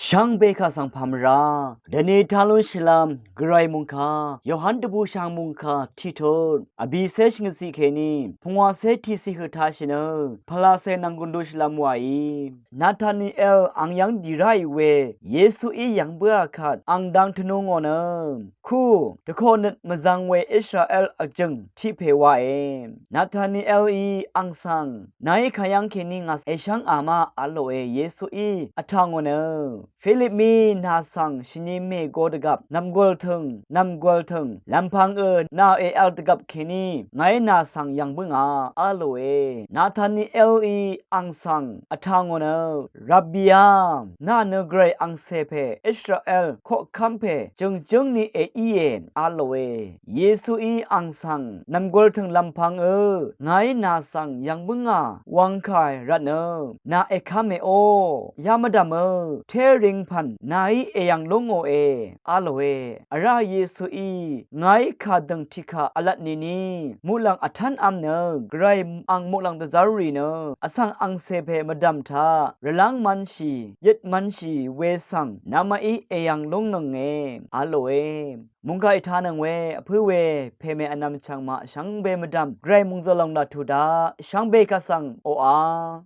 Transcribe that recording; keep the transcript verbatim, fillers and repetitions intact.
Shvngbe kaq svng pà mvrá dvni taq lúnshìlv́m gvray mungkà Yohan dvbùshv̀ng mungkà tiqtut vbìcé shvngøtciq kèní pungwàcé tiqciq høq taqshì nø pvlacè nvng gùn dúshìlv́m wàí. Nataniel ang yv́ng dì ráì we Yesuí yv̀ng bǿà kvt ang dang tvnu ngò nø, kú dvkoq nøt mvzvng we Israel vjø̀ng tiq pè wàe. Natanielí ang svng, nàí kayv́ng kèní ngà èshv́ng a ma? Vl lòe. Yesuí vtà ngò nø, Philip mí nà svng shvni mègo dvgvp nv̀mgwv̀l tø̀ng nv̀mgwv̀l tø̀ng lv̀mpv̄ng ø nà èvl dvgvp kèní ngàí nà svng yv̀ng bǿngà, vl lòe. Natanielí ang svng vtà ngò nø, Rabbi á, nà nø gvray angcè pè Israel koqkv́m pè jø̀ngjǿng ni èíe, vl lòe. Yesuí ang svng, nv̀mgwv̀l tø̀ng lv̀mpv̄ng ø ngàí nà svng yv̀ng bǿngà wvng kà rvtnø nà èkv́me ó, yá mvdv̀m ø téring pv̀n nàí èyv̀ng lú ngòe, vl lòe. Vrá Yesuí ngàí kàdø̀ng tiqkà vlvt nìni muqlàng vtv́nv̄m nø gvray ang muqlàng dvzv́r rì nø vsvng angcè pè mvdv̀m taq rvlv́ng mv̄nshì yøt mv̄nshì we svng namaqí èyv̀ng lúngnønge, vl lòe. Mungkà ètanøng we vpǿ we pèmè vnvm chv̀ng maq shvngbe mvdv̀m gvray mungzø lòng daq tuq daq shvngbe kaq svng oqà.